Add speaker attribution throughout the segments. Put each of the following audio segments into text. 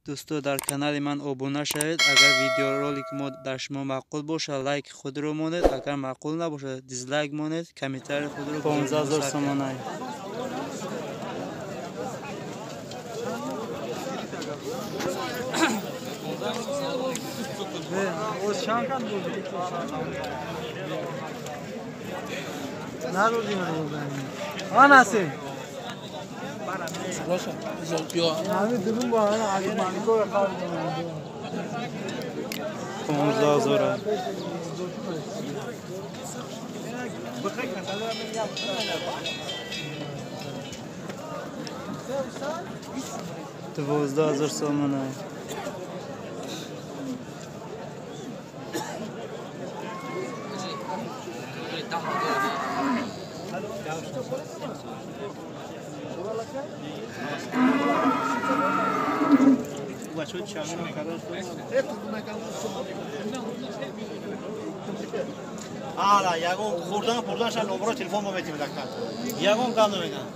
Speaker 1: Дӯсто, дар канали ман обуна шавед. Агар видеоролики мо дар шумо маъқул бошад, лайк худро монед. Агар маъқул набошад, дизлайк монед. Комментарий худро 15,000 сомонай. 15,000. 12,000 сомонай.
Speaker 2: Ала, ягон хурдан пурдан ша номро телефон мо метим дакта. Ягон гап намеган.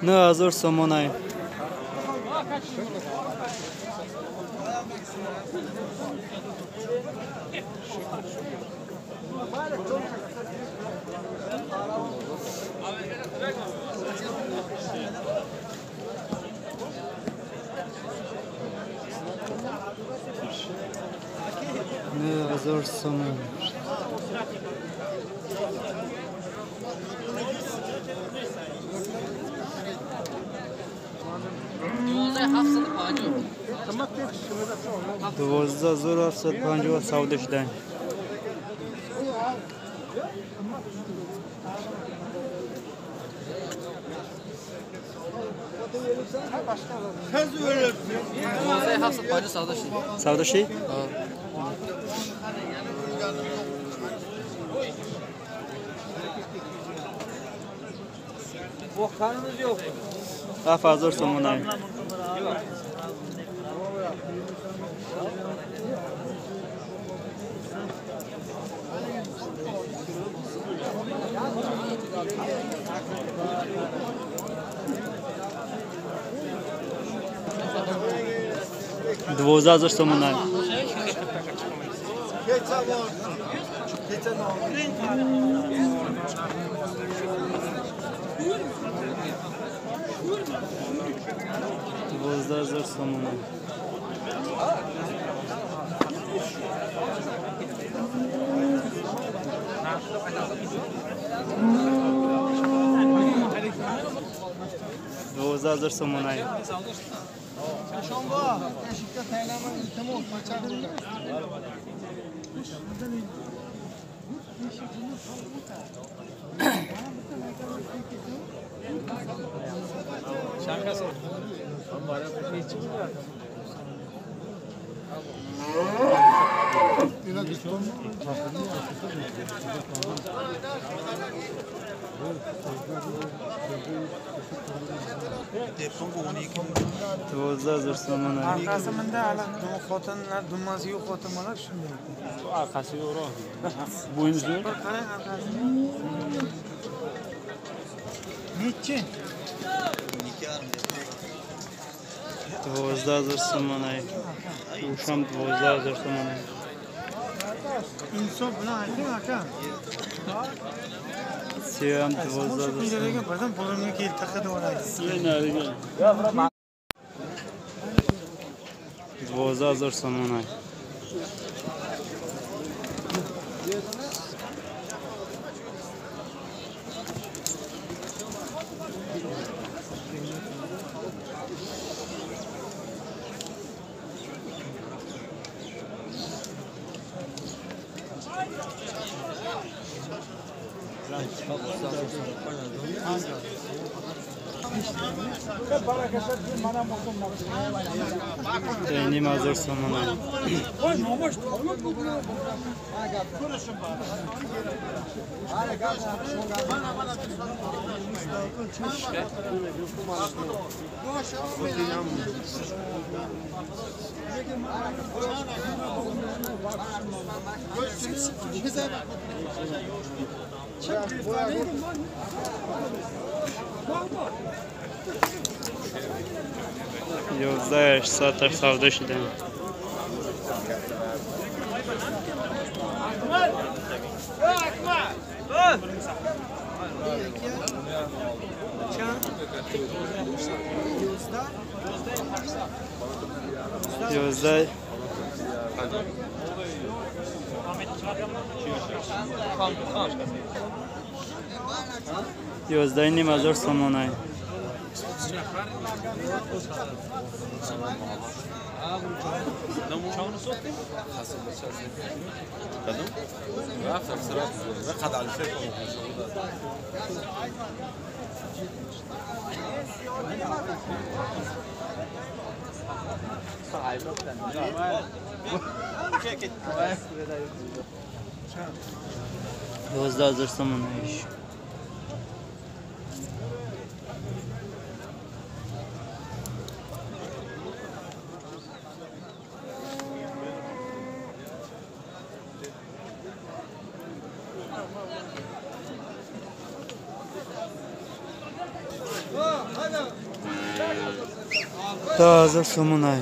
Speaker 1: 9,000 сомонай. 9,000 сомон. 12,750 савдо шудан. Савдо шид? 7,000 сомонай. 12,000 сомонай. 12,000 сомонай. 12,000 сомонай. 12,000 сомонай.
Speaker 3: Арқасы мында ала xotinlar dummasi yo'q xotin bola shunday.
Speaker 4: Арқасы yo'qroq. Bo'yingiz zo'r.
Speaker 3: Bir qarang arqasini. Nechi?
Speaker 1: 12,000 сомонай. Ушам 12,000 сомонай.
Speaker 3: Insof bilan ayting aka.
Speaker 1: Сиям 12,000 сомонай.
Speaker 3: Birdan pulimga kelib taqidi oladi.
Speaker 1: 12,000 сомонай. 5,000 сомонай. 11,800 савдо шудем. Ёздаҳ 11,5 ҳазор сомонай. 11,000 сомонаиш. 10,000 сомонай.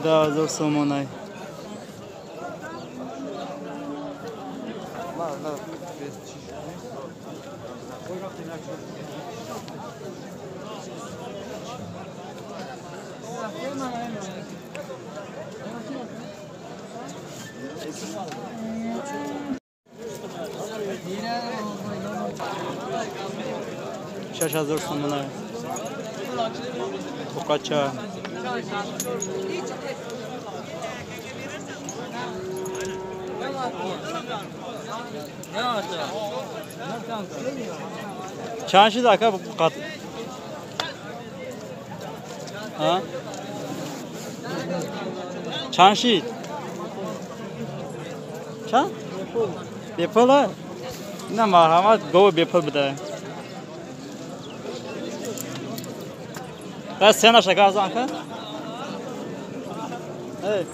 Speaker 1: 10,000 сомонай. 6,000 сомонай. Буқача. Чанд шид ака буқат? Чанд шид? Чанд? Бепул? Ина марҳамат гов бепул бида. Бas sen aşağı kazan ka? Evet.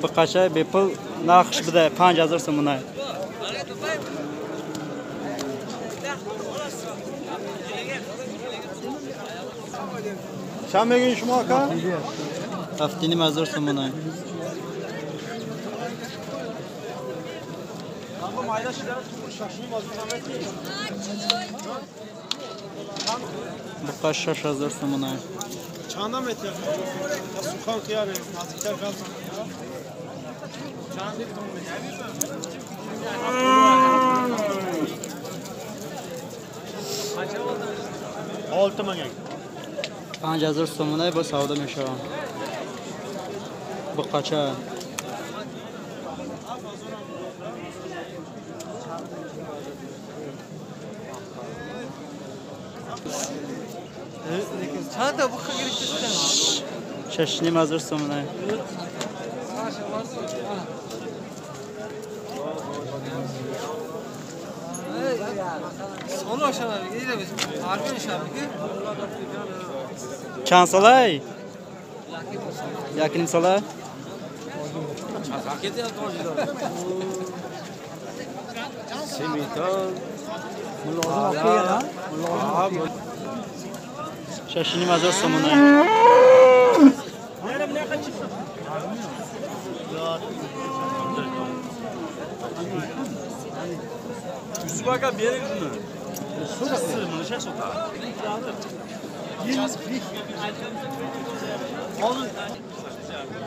Speaker 1: Buqacha bepul нархш бида 5,000 сомонай.
Speaker 2: Чанд мегӯед шумо ака?
Speaker 1: 7,5 ҳазор сомонай. Буқа 6,000 сомонай.
Speaker 2: Чанда метр? Сухан қияре, наздиктар газан. 6,000.
Speaker 1: 5,000 сомонай бо савдо мешавад. Буқача. 6,5 ҳазор сомонай. Чанд солай? 1,5 сола? 6,5 ҳазор сомонай.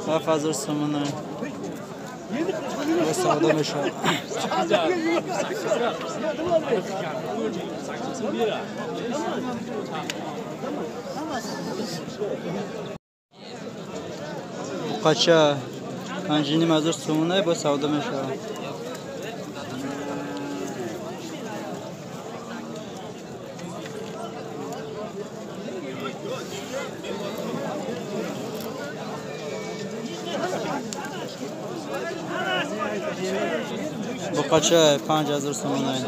Speaker 1: 7,000 сомонай. Бо савдо мешавад. Буқача 5,5 ҳазор сомонай бо савдо мешавад. Буқача 5000 сомонай.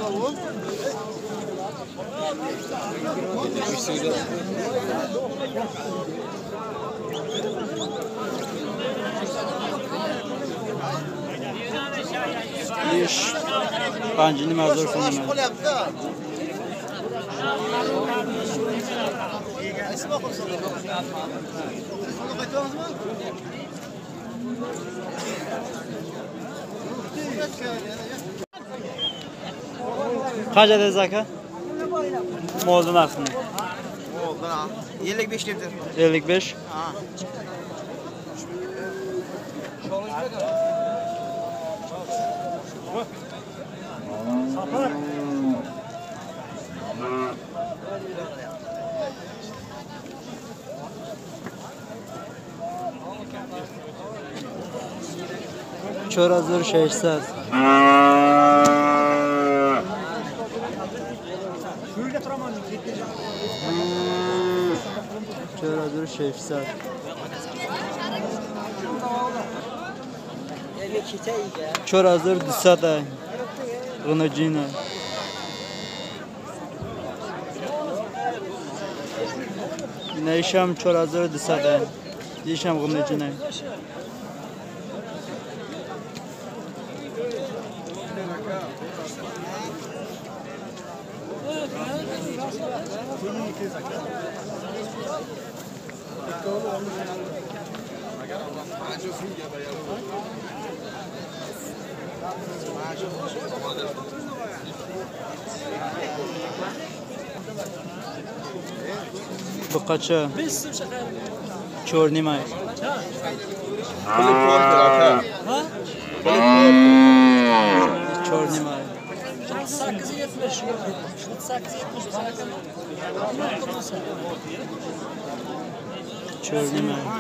Speaker 1: Иш 5500 сомонай. Qancha dedingiz aka? Molni narxini.
Speaker 5: 55 dedi.
Speaker 1: 55.
Speaker 5: Ha.
Speaker 1: 4600. 4600. 4200. Ғунаҷина. Инаишам 4200. Ишам ғунаҷина. Буқача 4.5. 4.5.
Speaker 6: 8.70.
Speaker 1: 4.5.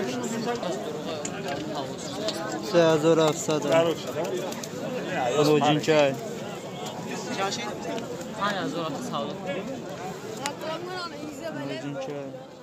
Speaker 1: 3700. Лоҷинчай. 5000.